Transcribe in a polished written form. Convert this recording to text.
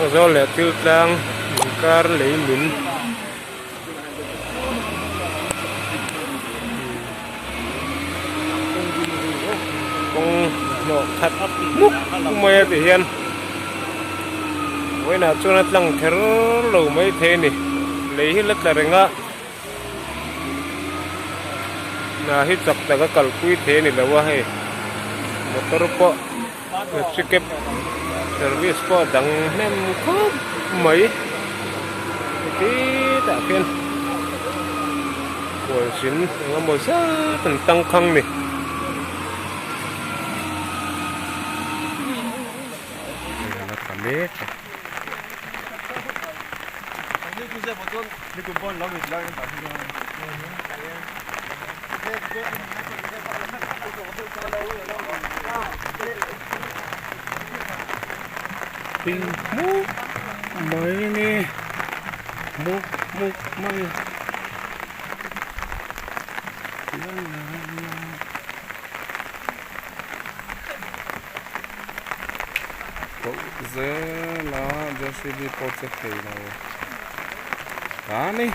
Zawl leh Tiltlang inkar lei min kawng hnawh khat hmuk mai a ti hian vawiinah chuan a tlang kher lo mai thei a ni lei hi la tla reng a hna hi chak tak a kalpui thei a ni lo a hei motor pawh taxi cab service pawh a dang hnem khawp mai heti tah khian kawlhsin eng emaw zat an tangkhang ni. Thing hmuk mai a ni hmuk hmuk mai a la la la. Koh zela JCB pawh che thei lo ta a ni.